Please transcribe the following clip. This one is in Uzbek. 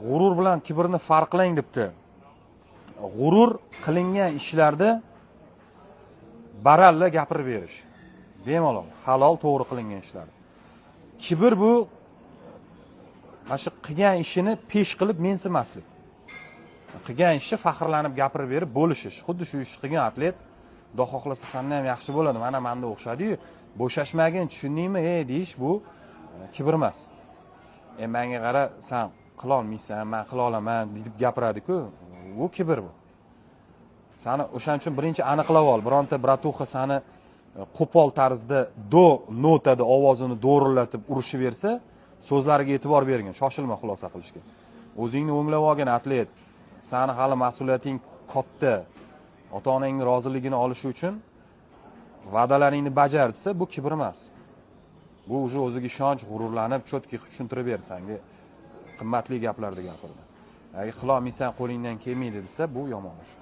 G'urur bilan kibrni farqlang debdi. G'urur qilingan ishlarda baralla gapirib berish, bemalol halol, to'g'ri qilingan ishlar. Kibr bu mana shu qilgan ishini pesh qilib mensimaslik, qilgan ishni faxrlanib gapirib berib bo'lishish. Xuddi shu ishni qilgan atlet, xudo xohlasa, sandan ham yaxshi bo'ladi, mana manda o'xshadiyu, bo'shashmagin, tushundingmi, ey, deyish bu kibr emas. E, manga qara, san qilolmaysan, man qila olaman, deb gapiradiku, bu kibr bu. Sani o'shaning uchun birinchi aniqlab ol. Bironta братуха sani qo'pol tarzda do notada ovozini do'rillatib urishib bersa, so'zlariga e'tibor bergin, shoshilma xulosa qilishga. O'zingni o'nglab olgin, atlet. Sani hali mas'uliyating katta. Ota onangni roziligini olish uchun va'dalaringni bajar desa, bu kibr emas, bu уже o'ziga ishonch, g'ururlanib, четкий qilib tushuntirib berdi, sanga qimmatli gaplarni gapirdi. Agar qilolmaysan, qo'lingdan kelmaydi desa, bu yomon ish.